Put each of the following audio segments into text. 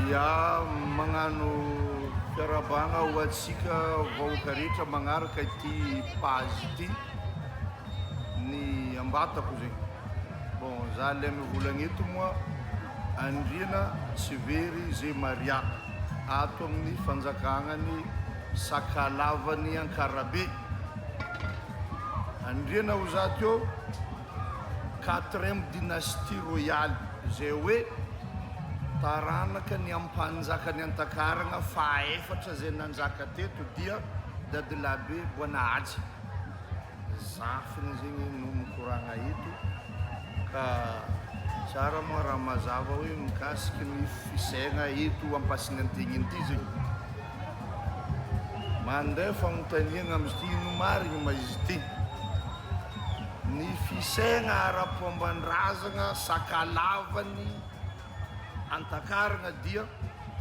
Ya, magnano fiarahabagna ho antsika vahoaka rehetra magnaraka ity page ity ny ambatako zegny. Bon, za le mivolagna eto moa Andriana Tsivery Ze Maria ato amin'ny fanjakagnan'i Sakalavan'i Ankarabe. Andriana ho za teo quatrième dynastie royale izay hoe taranaka ny ampanjaka ny Antakaragna fahaefatra izay nanjaka teto dia Dadilabe Boanahaja. Zafiny zegny no mikoragna eto ka tsara moa raha mazava hoe mikasiky ny fisaigna eto Ampasinantegny ity zegny. Mandeha fagnontaniagna amiz'ity ino marigny ma izy ity? Ny fisaigna ara-pomban-drazagna sakalavany Antakaragna dia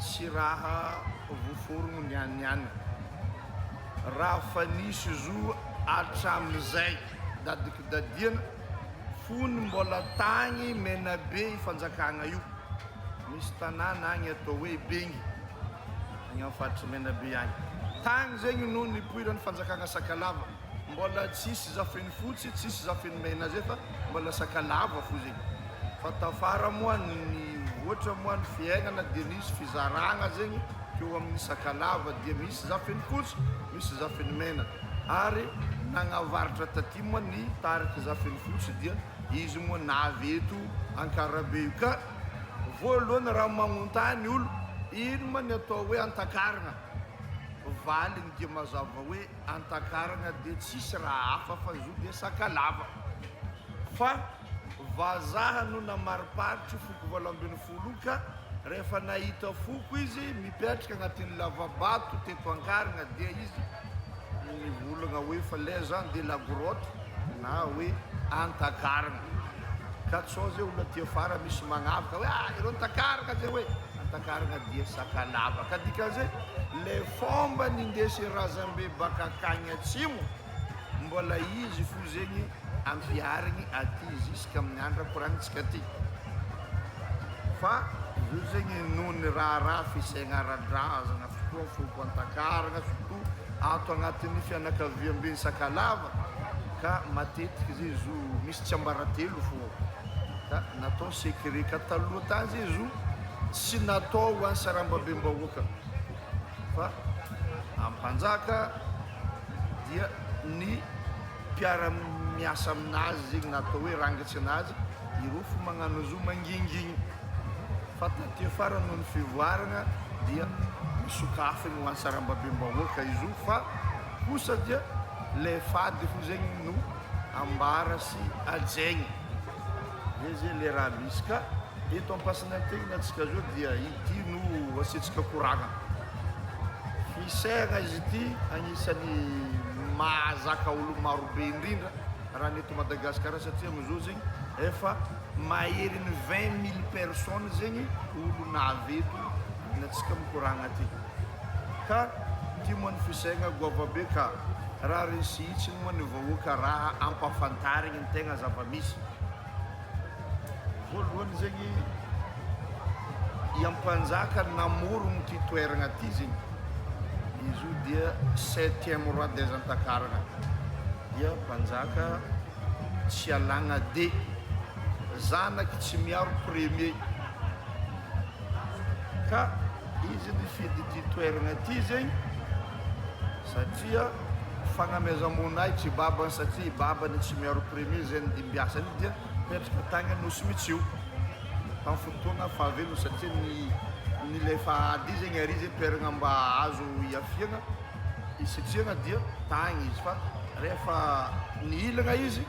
tsy raha voaforogno nianiany. Raha fa nisy zo hatramizay dadikidadiana fony mbola tagny Menabe io fanjakagna io. Misy tanàna agny atao hoe Bengy agny am faritry Menabe agny. Tagny zegny no nipoiran'ny fanjakagna Sakalava. Mbola tsisy Zafinifotsy, tsisy Zafinimena zay fa mbola Sakalava fo zegny. Fa tafara moa nivoatra moa ny fiaignana dia nisy fizaragna zegny teo amin'ny Sakalava dia misy Zafinifotsy, misy Zafinimena. Ary nagnavaratra taty moa ny tariky Zafinifotsy dia izy moa navy eto Ankarabe io. Ka voalohany raha magnontany olo, ino moa ny atao hoe Antakaragna? Valiny dia mazava hoe Antakaragna dia tsisy raha hafa fa zo dia Sakalava. Fa vazaha no namariparitry foko 18 io ka rehefa nahita foko izy mipetraka agnatin'ny lavabato teto Ankaragna dia izy nivolagna hoe fa les gens de la grotte na hoe Antakaragna. Ka tsao zay olona aty afara misy magnavaka hoe ah ireo Antakaragna zay hoe Antakaragna dia Sakalava. Ka dikan'izay le fomba nindesy razambe baka akagny atsimo mbola izy fo zegny ampiharigny aty jusque amin'ny andro akoragnitsika aty. Fa io zegny noho ny raharaha fisaigna ara-drazagna fotoa foko Antakaragna surtout ato agnatin'ny fianakaviamben'ny Sakalava ka matetiky zay zo misy tsiambaratelo fo ao ka natao secret ka taloha tany zay zo tsy natao ho an'ny sarambabem-bahoaka fa ampanjaka dia ny mpiara-miasa aminazy zegny na atao hoe rangitsy anazy ireo fo magnano zo mangingigny fa taty afara noho ny fivoaragna dia nosokafiny ho an'ny sarambabem-bahoaka izy io fa kosa dia le fady fo zegny no ambara sy hajaigny zay zay le raha misy ka eto Ampasinantegna antsika zao dia ity no asiantsika koragna fisaigna izy ity agnisan'ny mahazaka olo marobe indrindra raha ny eto Madagasikara satria amizao zegny efa maherin'ny 20 000 personnes zegny olo navy eto ny antsika mikoragna aty ka ty moa ny fisaigna goavabe ka rariny sy hitsiny moa ny vahoaka raha ampafantarigny ny tegna zava-misy. Voalohany zegny i Ampanjaka namorogno ty toeragna ty zegny, izy io dia septième roi des Antakaragna, dia mpanjaka Tsialagna de, zanaky Tsimiaro premier, ka izy nifidy ty toeragna ty zegny satria fagnamezam-boninahitry i babany satria i babany Tsimiaro premier zay nidimbiasany dia Nipetraka tagny Anosy mitsy io tam fotoagna fahavelony satria ny ny le efa ady zegny ary zegny toeragna mba azo iafiagna isitriagna dia tagny izy fa rehefa nihilagna izy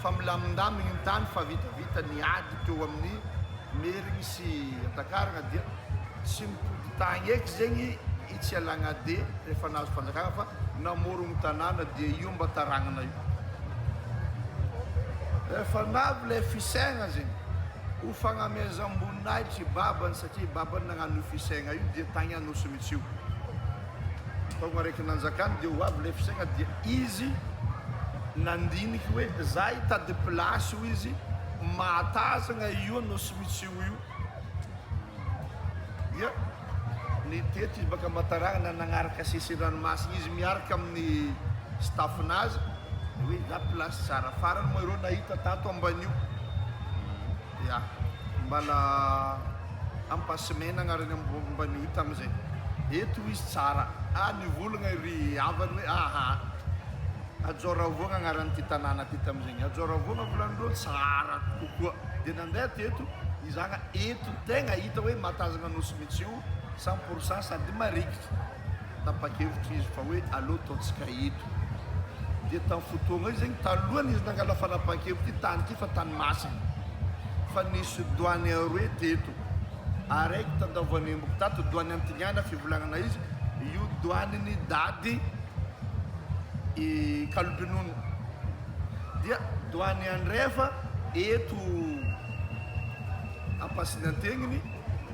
fa milamindamigny ny tany fa vitavita ny ady teo amin'ny Merigny sy Antakaragna dia tsy mipody tagny eky zegny i Tsialagnade rehefa nahazo fanjakagna fa namorogno tanàna dia io mba taragnana io. Rehefa navy ilay fisaigna zegny ho fagnamezam-boninahitry i babany satria i babany nagnano io fisaigna io dia tagny Anosy mitsy io. Taogno araiky nanjakany dia ho avy ilay fisaigna dia izy nandiniky hoe za hitady place hoy izy mahatazagna io Anosy Mitsio io. Dia nitety izy baka Ambataragna nagnaraka sisin-dranomasina izy miaraka amin'ny staff-nazy hoe za place tsara. Farany moa ireo nahita tato ambanio. Ya, mbala Ampasimena agnarany ambanio io tamin'izay. Eto izy tsara. Ah, nivolagna ry havany hoe aha. Ajoaravoagna agnaran'ity tanàna ty tamin'izegny. Ajoaravoagna volanindreo tsara kokoa. Dia nandeha teto izagna eto tegna hita hoe mahatazagna Nosy Mitsio 100% sady marikitra. Tapa-kevitra izy fa hoe aleo ataontsika eto. Dia tamin'ny fotoagna io zegny talohan'izy nangala fanapahan-kevitra ity tany ity fa tany masina. Fa nisy douane aroe teto. Araiky tandavoanemboko tato, douane Antignana fivolagnana izy, io douane-n'i Dady i Kalobinono. Dia douane Andrefa eto Ampasinantegniny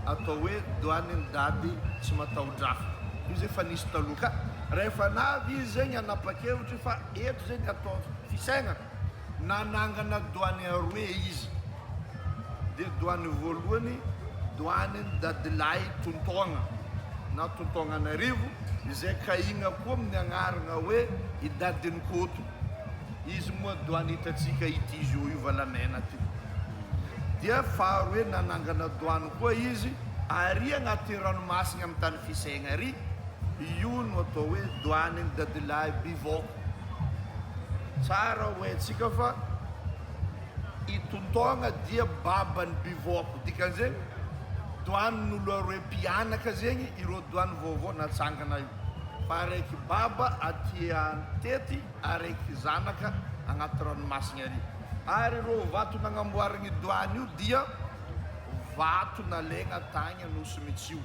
atao hoe douane-n'i Dady tsy mataho-drafy. Io zay efa nisy taloha ka rehefa navy izy zegny hanapa-kevitry fa eto zegny atao fisainana, nanangana douane aroe izy. Dia doany voalohany, doanin'i Dadilahy Tontaogna na Tontaognanarivo, izay kahigna koa amin'ny agnarana hoe i Dadinikoto. Izy moa doany hitantsika ity izy io Valamena ty. Dia faharoe nanangana doany koa izy ary agnaty ranomasigna amin'ny tany Fisaigna ary, io no atao hoe doanin'i Dadilahy Bivôko. Tsara ho haintsika fa. I Tontaogna dia baban'i Bivôko, dikan'izegny doanin'olo aroe mpianaka zegny ireo doany vaovao natsangana io, fa araiky baba aty antety araiky zanaka agnaty ranomasigny ary. Ary ireo vato nagnamboaragny doany io dia vato nalaigna tagny Anosy Mitsio.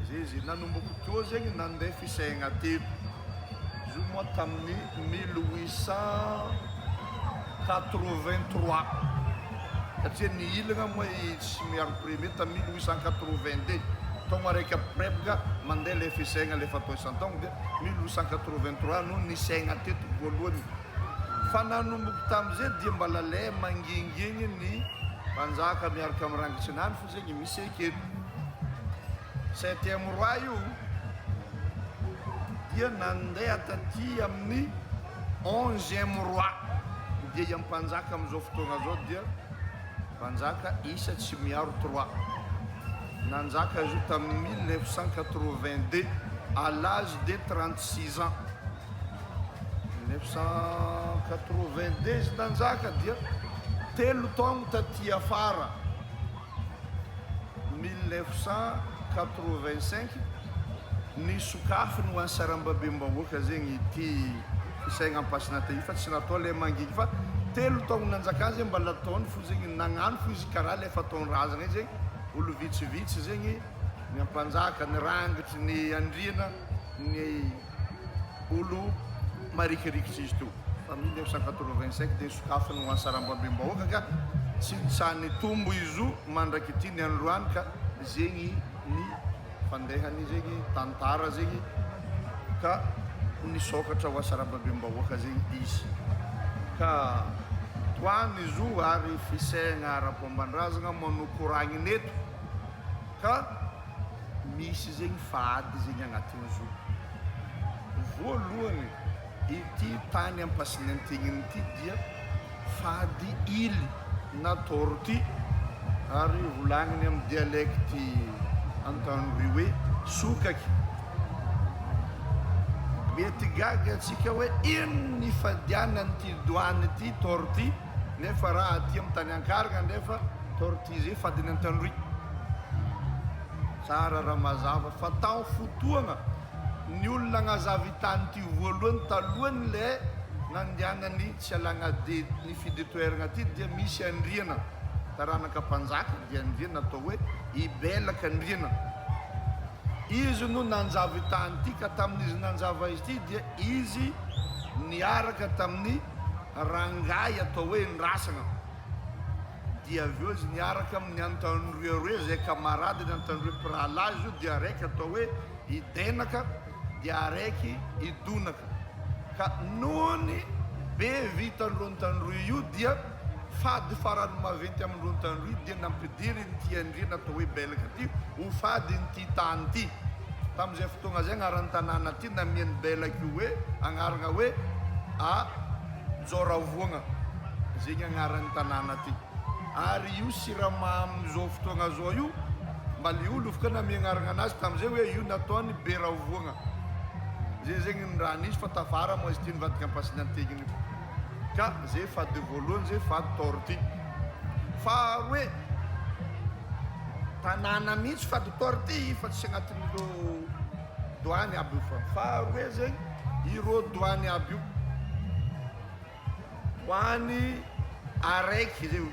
Zay izy nanomboko teo zegny nandeha fisaigna teto. Izy io moa tamin'ny 1883 satria nihilagna moa i Tsimiaro Premier tamin'ny 1882, taogno araiky à peu près boka mandeha le fisaigna le fatao isan-taogno dia 1883 no nisaigna teto voalohany. Fa nanomboko tamin'izay dia mbala le mangingigny ny mpanjaka miaraka amin'ny rangitsinany fo zegny misy eketo. Septième roi io dia nandeha taty amin'ny onzième roi dia i Ampanjaka amin'izao fotoagna zao dia mpanjaka isa tsy miaro trois. Nanjaka izy io tamin'ny 1982 à l'âge de 36 ans. 1982 izy nanjaka dia telo taogno taty afara. 1985, Nisokafiny ho an'ny sarambabem-bahoaka zegny ity fisaigna-ampasina ty fa tsy natao le manginy fa telo taogno nanjakany zegny mba nataony fo zegny nagnano fo izy karaha le fataon-drazagna igny zegny olo vitsivitsy zegny ny ampanjaka, ny rangitry, ny andriana, ny olo marikirikitry izy teo fa 1985 dia sokafiny ho an'ny sarambabem-bahoaka ka tsy nitsaha-nitombo izy io mandrak'ity ny androany ka zegny ny fandehany zegny tantara zegny ka nisokatra ho an'ny sarambabem-bahoaka zegny izy ka toany izy io ary fisaigna ara-pomban-drazagna moa no koragnina eto ka misy zegny fady zegny agnatin'ny zo. Voalohany, ity tany Ampasinantegnina ity dia fady ily na torty ary volagniny amin'ny dialecte Antandroy hoe sokaky. Mety gaga antsika hoe ino ny ifadianan'ity doany ity torty nefa raha aty amin'ny tany Ankaragna nefa torty zay fadiny Antandroy. Tsara raha mazava fa tao fotoagna ny olona nagnazava itany ty voalohany talohany le nandianany tsy alagnade nifidy toeragna ty dia misy andriana taranaka mpanjaka dia andriana atao hoe Ibelaka andriana izy no nanjava itany ty ka tamin'izy nanjava izy ty dia izy niaraka tamin'ny rangahy atao hoe Ndrasagna. Dia avy eo izy niaraka amin'ny Antandroy aroe izay kamaradiny, Antandroy mpirahalahy izy io, dia araiky atao hoe i Denaka, dia araiky i Donaka. Ka nony be vitan-dro Antandroy io dia Fady farany maventy amin'ireo Antandroy dia nampidirin'ity andriana atao hoe Belaka ity ho fadin'ity tany ity. Tamin'izay fotoagna izay agnaran'ny tanàna ity namian'i Belaka io hoe agnaragna hoe Ajoaravoagna, zegny agnaran'ny tanàna ty. Ary io siramamy amin'izao fotoagna zao io mba le olo afaka namia agnaragna anazy tamin'izay hoe io nataony Beravoagna. Zay zegny ny raha nisy fa tafara moa izy ity nivadika Ampasinantegnina io. Ka zay fady voalohany zay fady torty. Faharoe, tanàna mihitsy fady torty fa tsy agnatin'ireo doany aby io fa faharoe zegny ireo doany aby io. Doany araiky zay io,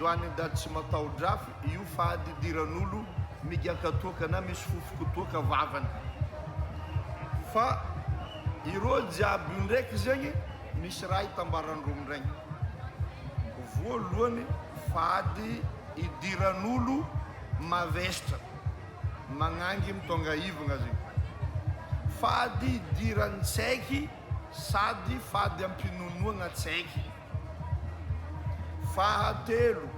doany ndaty tsy mataho-drafy io fady idiran'olo migiaka toaka na misy fofoko toaka vavany. Fa Ireo jiaby io ndraiky zegny misy raha itambarandreo mindraigny. Voalohany fady idiran'olo mavesatra, magnangy mitônga ivagna zegny. Fady idiran'ny tsaiky sady fady ampinonoagna tsaiky. Fahatelo,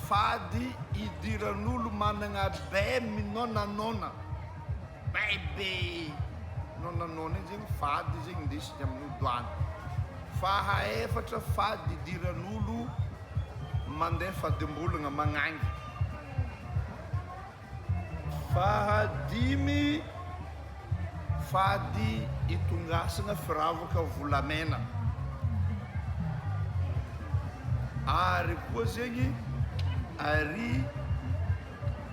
fady idiran'olo managna be minônanôna. Bay be nonanona iny zegny fady zegny indesiny amin'ny doany. Faha efatra fady idiran'olo mandeha fadimbolagna magnangy. Faha dimy fady itongasagna firavaka volamena. Ary koa zegny ary.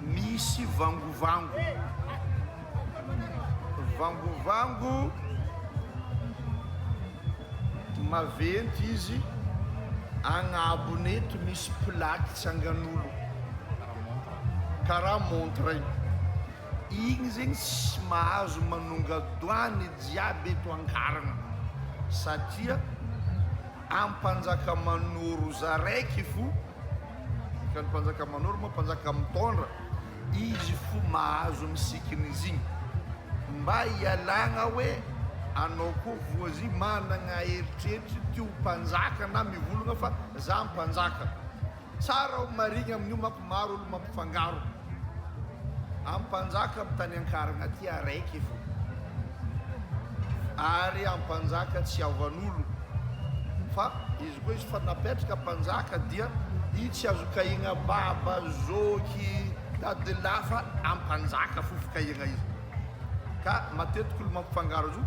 Misy vangovango. Vangovango maventy izy, agnabony eto misy plaque tsangan'olo, karaha montre igny. Igny zegny tsy mahazo manonga doany jiaby eto Ankarana satria Ampanjaka manoro zaraiky fo, ka ny mpanjaka manoro moa mpanjaka mitondra, izy fo mahazo misikina izy igny, mba hialagna hoe anao koa voazy managna eritreritry ty ho mpanjaka na mivolagna fa za mpanjaka. Tsara ho marigny amin'io manko maro olo mampifangaro ampanjaka am tany ankaragna aty araiky fo ary ampanjaka tsy havan'olo fa izy koa izy fa napetraka mpanjaka dia i tsy azo kahigna baba zoky dadilahy fa ampanjaka fo fikahigna izy ka matetiky olo mampifangaro azy io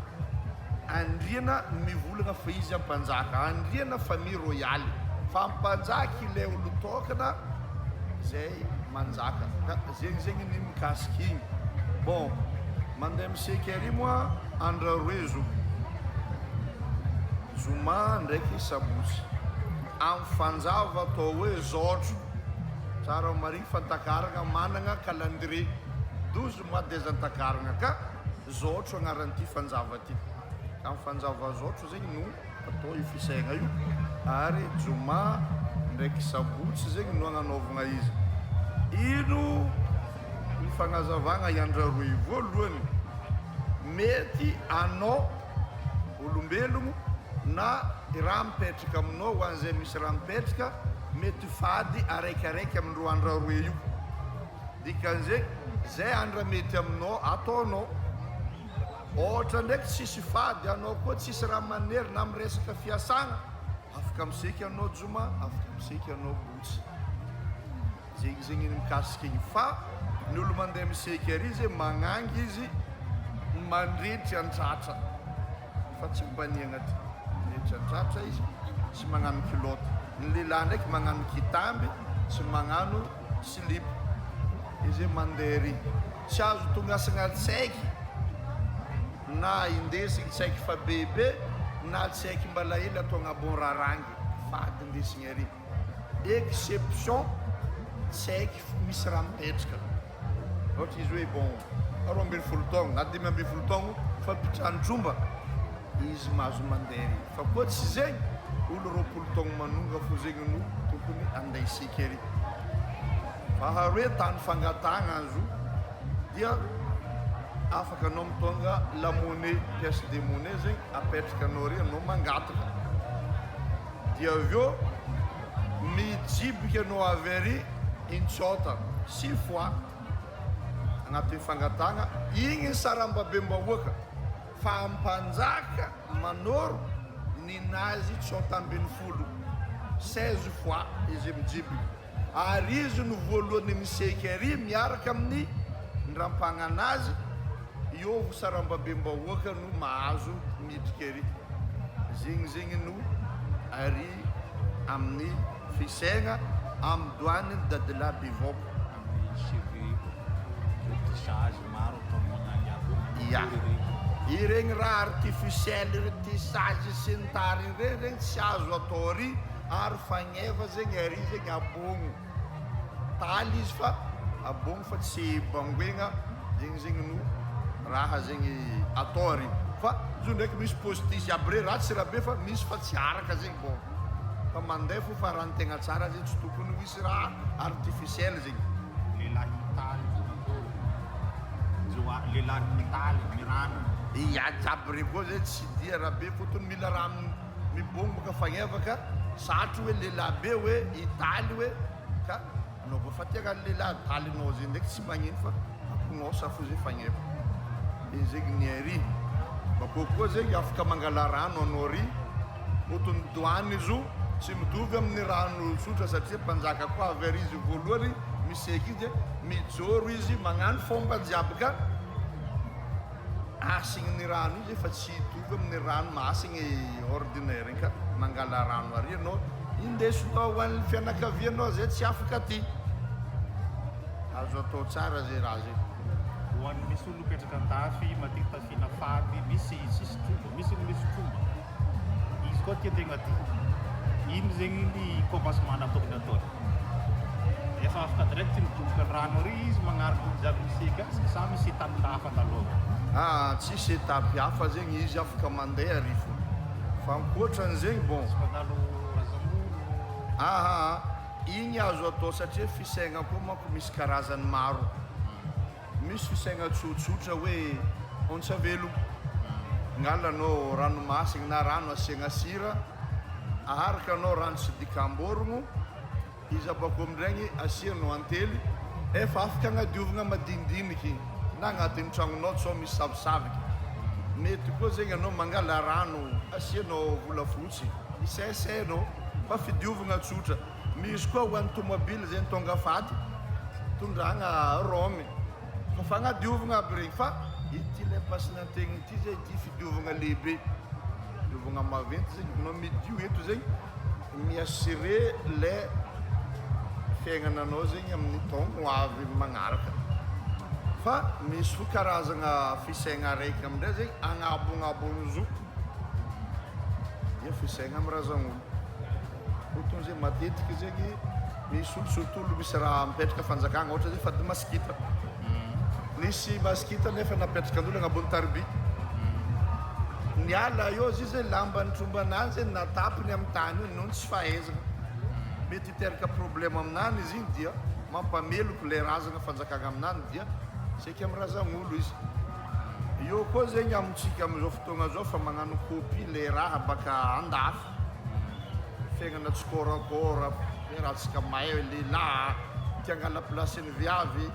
Andriana mivolagna fa izy ampanjaka, Andriana famille royale, fa ampanjaka ilay olon-tokana zay manjaka, ka zegny zegny ny mikasika igny. Bon, mandeha miseky ary moa Andraroe zo, zoma ndraiky sabotsy, am fanjava atao hoe zôtro, tsara ho marigny fa Antakaragna managna calendrier, 12 mois des Antakaragna ka. Zôtro agnaran'ity fanjava ty. Ka ny fanjava zôtro zegny no atao io fisaigna io ary joma ndraiky sabotsy zegny no agnanaovagna izy. Ino ny fagnazavagna iandraroy? Voalohany, mety anao olombelogno na raha mipetraka aminao ho an'izay misy raha mipetraka mety fady araikiaraiky amindreo andraroe io. Dikan'izay, zay andra mety aminao ataonao. Ohatra ndraiky tsisy fady anao koa tsisy raha manery na am resaka fiasagna, afaka miseky anao joma, afaka miseky anao botsy. Zegny zegny ny mikasika igny fa ny olo mandeha miseky ary izy magnangy izy mandritry an-tratra. Fa tsy ambaniagna ty. Rehetra tratra izy tsy magnano culotte. Ny lehilahy ndraiky magnano kitamby tsy magnano slip. Izy hoe mandeha ery. Tsy azo tongasagna tsaiky na indesigny tsaiky fa bebe na tsaiky mbala hely atao agnabon rarangy. Fady indesigny ery. Exception tsaiky misy raha mipetraka. Ohatra izy hoe bon 12 taogno na 15 taogno fa mpitrano-tromba izy mahazo mandeha ery fa koa tsy zegny olo 20 taogno manonga fo zegny no tokony andeha hiseky ery. Faharoe tany fangatahagna azo dia afaka anao mitondra la monnaie, pièce de monnaie zegny apetraka anao ery anao mangataka dia avy eo. Mijiboka anao avy ary intsôta, six fois, agnatin'ny fangatahagna, igny ny sarambabem-bahoaka fa ampanjaka manoro ninazy 19, 16 fois, izy mijiboka. Ary izy no voalohany miseky ary miaraka amin'ny ndrampagnana azy, iovo sarambabem-bahoaka no mahazo midriky ary. Zegny zegny no ary amin'ny fisaigna amin'ny doany ny dadilahy bevoka. Amin'ny cheveux zao tissage maro atao magnany aby Ya. Iregny raha artificiel ry tissage sy ny tariny regny zegny tsy azo atao ary ary fagneva zegny ary zegny abogno taly izy fa abogno fa tsy bangoegna zegny zegny no raha zegny atao ary fa izy io ndraiky misy postiche aby re ratsy raha be fa misy fa tsy araka zegny bon fa mandeha fo fa raha ny tegna tsara zegny tsy tokony ho hisy raha artificiel zegny. Lehilahy mitaly voninkazo, joa lehilahy mitaly mirana. Ia jiaby re koa zay tsy dia raha be fotony mila raha mibogno boka fagneva ka satry hoe lehilahy be hoe hitaly hoe ka anao koa fa tia raha lehilahy talinao zay ndraiky tsy magnino fa ampognosa fo zay fagneva de zegny ny ary bakeo koa zegny afaka mangala rano anao ary fotony doany izy io tsy mitovy amin'ny rano tsotra satria mpanjaka koa avy ary izy voalohany miseky izy de mijoro izy magnano fomba jiaby ka Asigny ny rano io zay fa tsy hitovy amin'ny rano masigny ordinaire igny ka mangala rano ary anao indesinao ho an'ny fianakavianao zay tsy afaka aty. Azo atao tsara zay raha zay. Ho an'ny misy olona mipetraka andafy matetika tafiana fady misy tsisy tromba misy ny misy tromba izy koa tia tegna aty ino zegny ny commencement tokony ataony efa afaka direct midoboka ny rano ary izy magnaraka olo jiaby miseky azy sa misy étape hafa andalovana. Aa tsisy étape hafa zegny izy afaka mandeha ary fo fa ankoatran'zegny bon. Tsy mandalo razamoro. Aa igny azo atao satria fisaigna koa manko misy karazany maro. Misy fisaigna tsotsotra hoe ontsa velogno, ngala anao rano masigny na rano asiagna sira, aharaka anao rano tsy dikam-borogno, izy abako amindregny asianao antely, efa afaka agnadiovagna madinidiniky na agnatin'ny tragnonao tsao misy savisaviky. Mety koa zegny anao mangala rano asianao volafotsy, isaisainao fa fidiovagna tsotra. Misy koa ho an'ny tomobile zegny tonga faty tondragna rhum fa fagnadiovagna aby regny fa ity le ampasinantegna ity zay ity fidiovagna lehibe fidiovagna maventy zegny anao midio eto zegny mi-assurer le fiaignananao zegny amin'ny taogno ho avy magnaraka fa misy koa karazagna fisaigna araiky amindray zegny agnabognabon'ny zo dia fisaigna amy razagn'olo. Fotony zegny matetiky zegny misy olo surtout olo misy raha mipetraka fanjakagna ohatra zay fady masikita. Nisy masikita nefa napetrakan'olo agnabon'ny tariby. Niala eo izy zay lamba nitrombanazy zay natapiny amin'ny tany io noho ny tsy fahaizana. Mety hiteraka problème aminany izy igny dia mampameloko le razagna fanjakagna aminany dia saika amin'ny razagn'olo izy. Eo koa zegny amintsika amizao fotoagna zao fa magnano copie le raha baka andafy. Fiainana tsy corps à corps, hoe raha tsika mahay lehilahy te hangala place ny viavy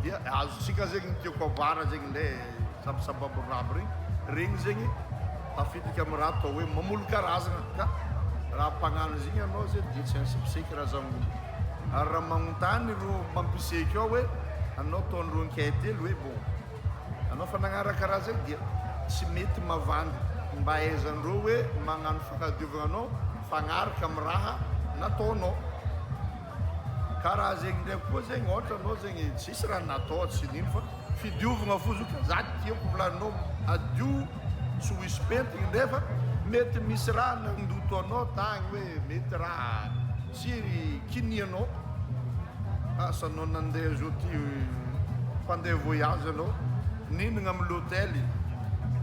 dia azontsika zegny ny tiako ambara zegny le sabasababo regny, regny zegny tafiditra amin'ny raha atao hoe mamolo karazagna ka raha mpagnano izy igny anao zegny dia tsy asipiseky razan'olo ary raha magnontany ireo mampiseky ao hoe anao ataondreo enquête hely hoe bon. Anao fa nagnaraka raha zay dia tsy mety mavandy mba ahaizandreo hoe magnano fagnadiovagna anao mifagnaraka am raha nataonao ka raha zegny ndraiky koa zegny ohatra anao zegny tsisy raha natao tsy nino fa fidiovagna fo zo ka za tiako volaninao adio tsy ho hisy pentigny nefa mety misy raha nandoto anao tagny hoe mety raha tsy kinianao. Asa anao nandeha zao ty mpandeha voyage anao ninagna am l'hotel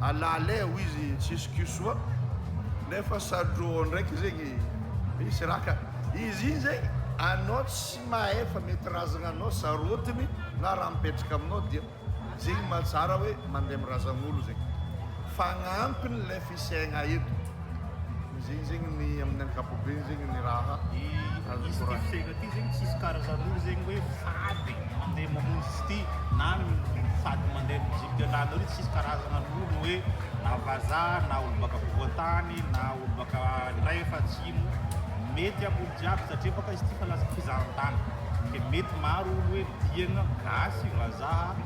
à l'aller hoy izy tsisy kisoa nefa sadro ndraiky zegny misy raha ka izy iny zegny anao tsy mahay fa mety razagna anao sarotiny na raha mipetraka aminao dia zegny mahatsara hoe mandeha am razagn'olo zegny fagnampiny le fisaigna eto. Zegny zegny ny amin'ny ankapobeny zegny ny raha azo Izy ty koragna. fisaigna ty zegny tsisy karazan'olo zegny hoe fady mandeha mamonjy izy ty na fady mandeha mijibika anah ry tsisy karazanan'olo hoe na vazaha na olo baka ampovoantany na olo baka andrefa atsimo, mety aby olo jiaby satria baka izy ty fa lasa fizahantany ke mety maro olo hoe diagna gasy, vazaha,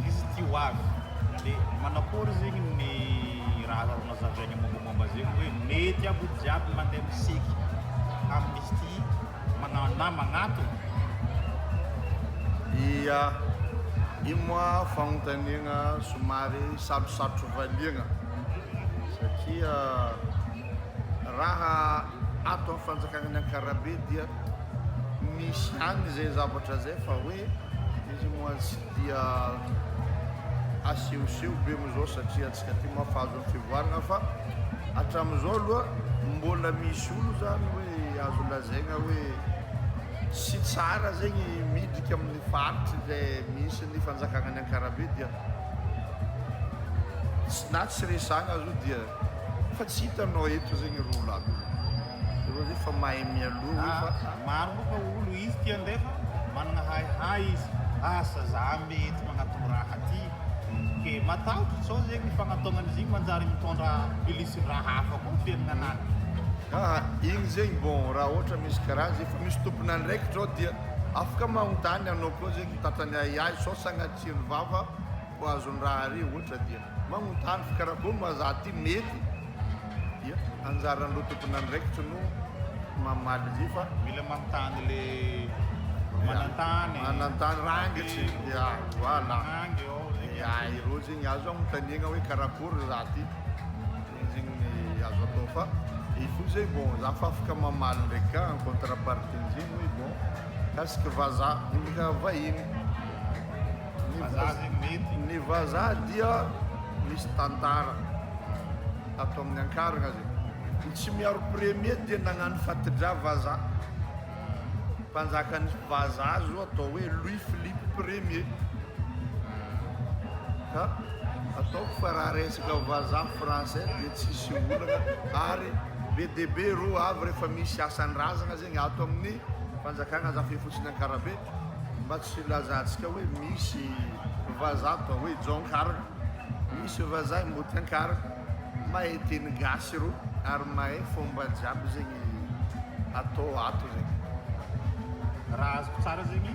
izy ty ho avy de manakôry zegny ny raha azonao hazavaigna mombamomba zegny hoe mety aby olo jiaby mandeha miseky amin'izy ty mana na magnatona? Ia, io moa fagnontaniagna somary sarotsarotra valiagna satria raha ato amin'ny fanjakanan'i Ankarabe dia misy ihany izay zavatra izay fa hoe izy moa tsy dia asehoseho be amin'izao satria antsika aty moa fahazoan'ny fivoarana fa hatramin'izao aloha mbola misy olo zany hoe azo lazaina hoe tsy tsara zegny midriky amin'ny faritry izay misy ny fanjakana any Ankarabe dia na tsy resahana aza io dia fa tsy hitanao eto zegny ry olo aby io ireo zay fa mahay mialoha hoe fa Maro moa fa olo izy ty andefa managna haihay izy asa za mety magnatogno raha ty ke matahotro sao zegny fagnatognan'izy igny manjary mitondra bilisin-draha hafa koa fiaignananahy. Aa igny zegny bon raha ohatra misy karaha zay efa misy tompon'andraikitra ao dia afaka magnontany anao koa zegny tratran'ny ahiahy sao sagnatria ny vava ho azon'ny raha ary ohatra dia magnontany fa karakory ma za ty mety dia anjaran'ireo tompon'andraikitra no mamaly an'izay fa Mila manontany le manantany. Manantany rangitry ya voilà. Magnangy ao zegny. Ya ireo zegny azo agnontaniagna hoe karakory za ty. Zegny zegny ny azo atao fa il faut zegny bon za fa afaka mamaly ndraiky ka en contrepartie n'zegny hoe bon mikasiky vazaha ndraiky vahiny. Ny Vazaha zegny mety. Ny vazaha dia misy tantara tato amin'ny Ankaragna zegny. Ny Tsimiaro premier dia nagnano fatidra vazaha. Mpanjakan'ny vazaha zao atao hoe Louis Philippe premier. Ka ataoko fa raha resaka vazaha français dia tsisy olana ary be dia be reo avy rehefa misy asan-drazagna zegny ato amin'ny fanjakagna Zafifotsiny Ankarabe mba tsy hilazantsika hoe misy vazaha atao hoe Jonkaragna, misy vazaha Imboty Ankaragna, mahay teny gasy reo ary mahay fomba jiaby zegny atao ato zegny. Raha azoko tsara zegny,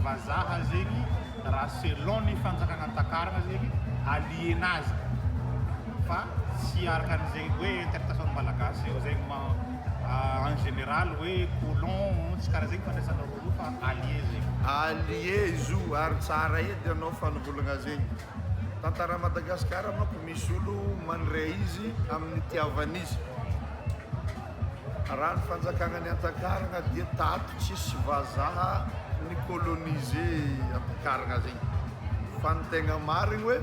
vazaha zegny raha selon ny fanjakana antakarana zegny alienazy fa tsy araka an'izay hoe interpretation malagasy zegny en général hoe colon tsy karaha zegny fandraisana rôle io fa allié zegny. Allié izy io ary tsara edy anao fanivolagna zegny. Tantara Madagascar manko misy olo mandray izy amin'ny itiavana izy. Raha ny fanjakagna ny Antakaragna dia tato tsisy vazaha ni-coloniser Antakaragna zegny. Fa ny tegna marigny hoe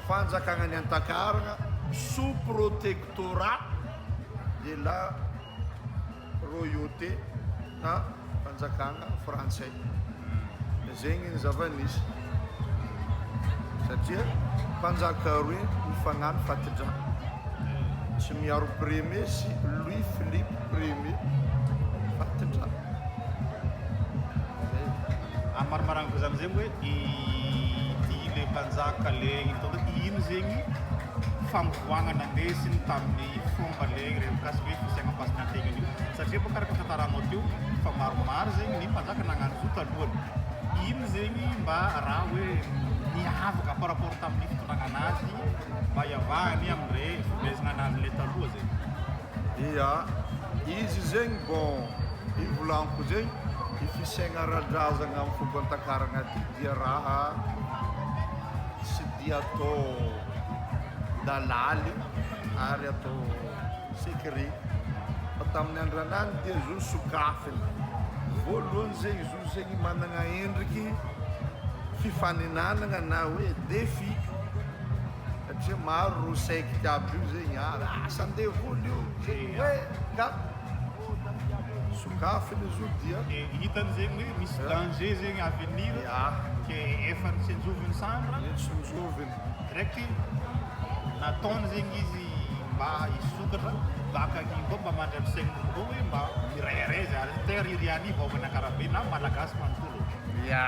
fanjakagna ny Antakaragna sous protectorat de la royauté na fanjakagna frantsay. Zegny ny zava-nisy. Satria mpanjaka roe nifagnano fatidra. Tsimiaro premier sy Louis Philippe premier fatidra. Zay. Amarimaragna zany zegny hoe ity le mpanjaka le nitondra ino zegny famovoagna nandesiny tamin'ny fomba le mikasika hoe fisiagnam-pasinantegna io satria bôka araka tantaranao teo fa maromaro zegny ny mpanjaka nagnano zo talohany. Ino zegny mba raha hoe niavaka par rapport tamin'ny fitondragna anazy mba hiavahany amindre fibezagna anazy le taloha zegny? Ia, izy zegny bon ivolagniko zegny, i fisaigna ara-drazagna amin'ny fomba antakaragna aty dia raha tsy dia atao dalaly ary atao secret fa tamin'ny andranany dia zo sokafiny. Voalohany zegny zo zegny managna endriky fifaninanagna na hoe défi satria maro ro secte aby io zegny ary asan-devoly io zegny hoe ka sokafiny izy io dia Ke hitany zegny hoe misy danger zegny avenir ke efa nitsinjoviny sandra nitsinjoviny direct nataony zegny izy. mba hisokatra baka akigny koa mba mandry amin'ny saign'olo koa hoe mba mirehareha zay ary tegna ririany vahoakan'Ankarabe na Malagasy manontolo. Ya,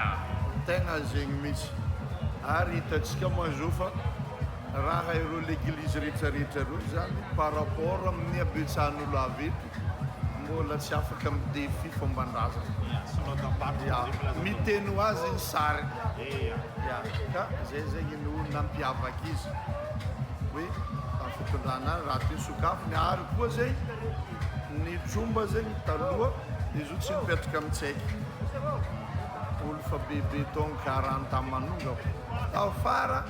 tegna zegny mihitsy. Ary hitantsika moa zao fa raha ireo leglizy rehetrarehetra ireo zany par rapport amin'ny habetsahan'olo avy eto, mbola tsy afaka mi-défi fomban-drazana. Ya, synodam-paritra Ya, zay milaza miteny ho azy ny sary. Ya. Ya, ka zay zegny no nampiavaka izy hoe tamin'ny fitondrana azy raha ty sokafiny ary koa zegny ny tromba zegny taloha izy io tsy mipetraka amin'ny tsaiky olo fa bebe taogno 40 ans manonga afara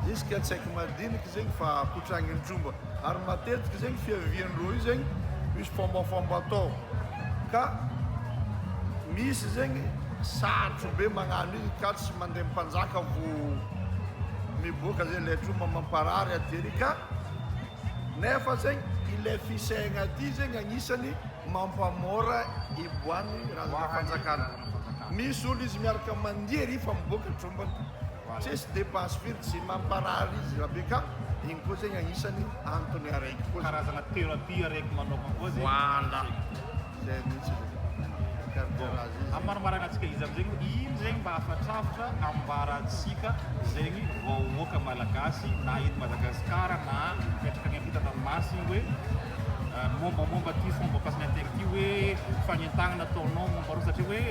jusqu'à tsaiky madiniky zegny fa kotragniny tromba ary matetiky zegny fiaviandreo io zegny misy fombafomba atao ka misy zegny sarotro be magnano izy ka tsy mandeha mpanjaka vo miboaka zay le tromba mamparary atery ka nefa zegny ilay fisaigna ty zegny agnisany mampamora iboany razana fanjakana. Misy olo izy miaraka mandeha ry fa miboaka trombany, tsisy dépense firy, tsy mamparary izy raha be ka igny koa zegny agnisany antony araiky koa zegny. Karazagna thérapie araiky manokana koa zegny. Voilà, zay mihitsy zegny. Karakaraha zay zegny. Amarimarina antsika izy amizegny hoe ino zegny mba hafatrafatra ambarantsika zegny vahoaka malagasy na eto Madagasikara na mipetraka any ampitan-dranomasina hoe mombamomba ty fomba fampiasan'ny ty hoe fagnentagnana ataonao momba reo satria hoe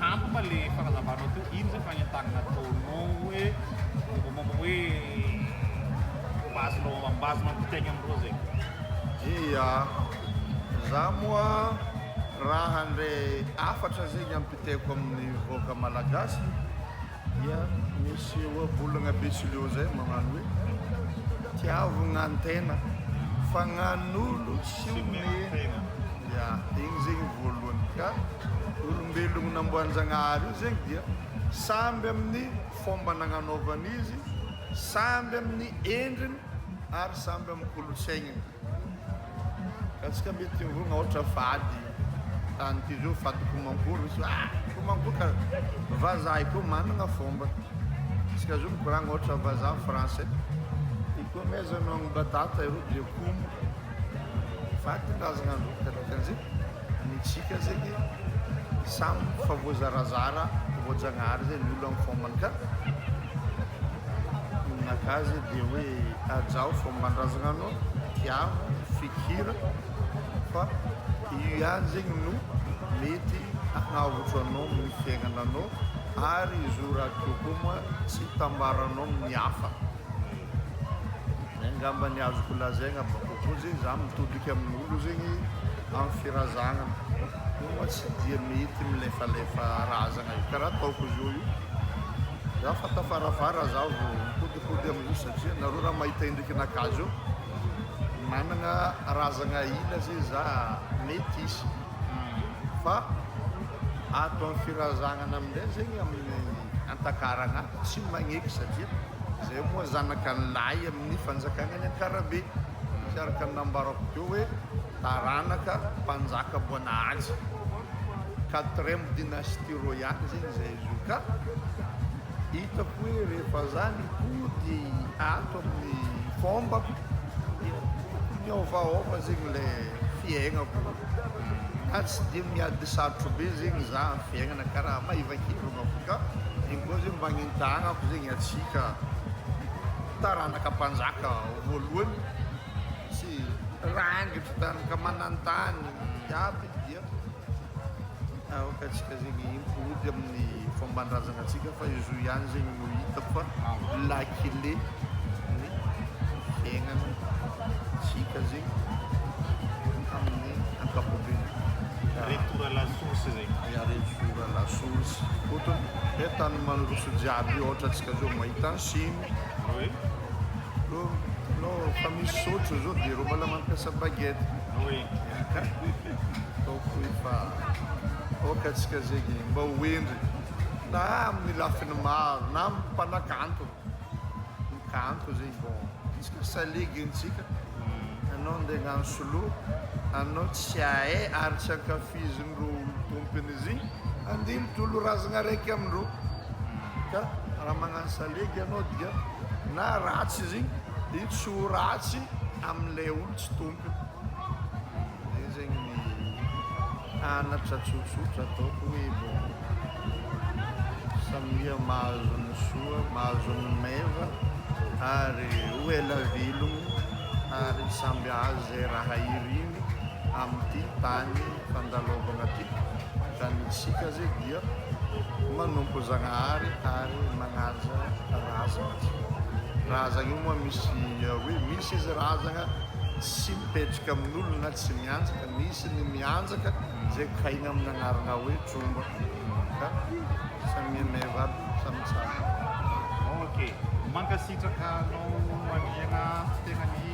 ampy ma le fagnazavanao teo ino zay fagnentagnana ataonao hoe mombamomba hoe mba azonao mba azonao ampitaigna amindreo zegny. Ia, za moa raha andre hafatra zegny ampitaiko amin'ny vahoaka malagasy dia misy ohabolagna betsileo zay magnano hoe tiavogna an-tegna fa gnan'olo tsy omena. Ia, igny zegny voalohany ka olombelogno namboan-jagnahary io zegny dia samby amin'ny fomba nagnanaovany izy, samby amin'ny endriny ary samby amin'ny kolotsaigniny. Ka antsika mety mivorogna ohatra fady tany ty zao fady komankory misy hoe ah komankory ka vazaha io koa managna fomba. Antsika zao mikoragna ohatra vazaha français i koa maiza no agny-batata ireo dia komo fadin-drazagna andreo ka dikan'izay ny-tsika zegny samy fa voazarazara voajagnahary zay ny olo amin'ny fombany ka ninakahy zay dia hoe hajao fomban-drazagna anao, tiavo, fikira fa io ihany zegny no mety hagnavotro anao amin'ny fiaignananao ary izy io rahateo koa moa tsy hitambaranao amin'ny hafa. Zay angamba ny azoko lazaigna bakeo koa zegny za mitodika amin'olo zegny amin'ny firazagnana io moa tsy dia mety milefalefa razagna io karaha ataoko zao io za fa tafarafara za vao mikodikody amin'io satria nareo raha mahita endrikinakahy zao managna razagna ila zay za mety hisy fa ato amin'ny firazagnana amindray zegny amin'ny antakaragna ato tsy magneky satria zay moa zanaka ny lahy amin'ny fanjakagna ny Ankarabe tsy araka ny nambarako teo hoe taranaka mpanjaka Boanahaja quatrième dynastie royale zegny zay izy io ka hitako hoe rehefa za nipody ato amin'ny fombako dia niovaova zegny le fiaignako na tsy dia miady sarotro be zegny za amin'ny fiaignana karaha maivakivagna fo ka igny koa zegny mba agnentagnako zegny atsika taranaka mpanjaka voalohany sy rangitry taranaka manantany jiaby dia aoka atsika zegny himpody amin'ny fomban-drazana antsika fa izy io ihany zegny no hitako fa la clé ny fiaignana tsika zegny amin'ny ankapobeny. Retour à la source zegny. Ya, retour à la source. Fotony e tany mandroso jiaby io ohatra antsika zao mahita any Chine. Oui. Reo no fa misy sotro zao dia reo mbola mampiasa baguette. Oui. Ka ataoko hoe fa aoka antsika zegny mba ho hendry na amin'ny lafiny maro na amin'ny mpanakanto. Ny kanto zegny bon tsika salegy antsika anao andeha hagnano solo anao tsy ahay ary tsy ankafizin'ireo olo tompony izy igny andeha mitolo razagna araiky amindreo ka raha magnano salegy anao dia na ratsy izy igny dia tsy ho ratsy. amin'ilay olo tsy tompony. Zay zegny ny anatra tsotsotra ataoko hoe bon, samia mahazo ny soa, mahazo ny meva ary ho ela velogno ary samby ahazo zay raha iriny amin'ity tany fandalovagna ty. Ka ny tsika zay dia manompo Zagnahary ary magnaja razagna tsika. Razagna io moa misy hoe misy izy razagna tsy mipetraka amin'olo na tsy mianjaka, misy ny mianjaka zay kaina amin'ny anarana hoe tromba. Ka samia meva aby, samy tsara. Ok, mankasitraka anao Andriana, tegna ny.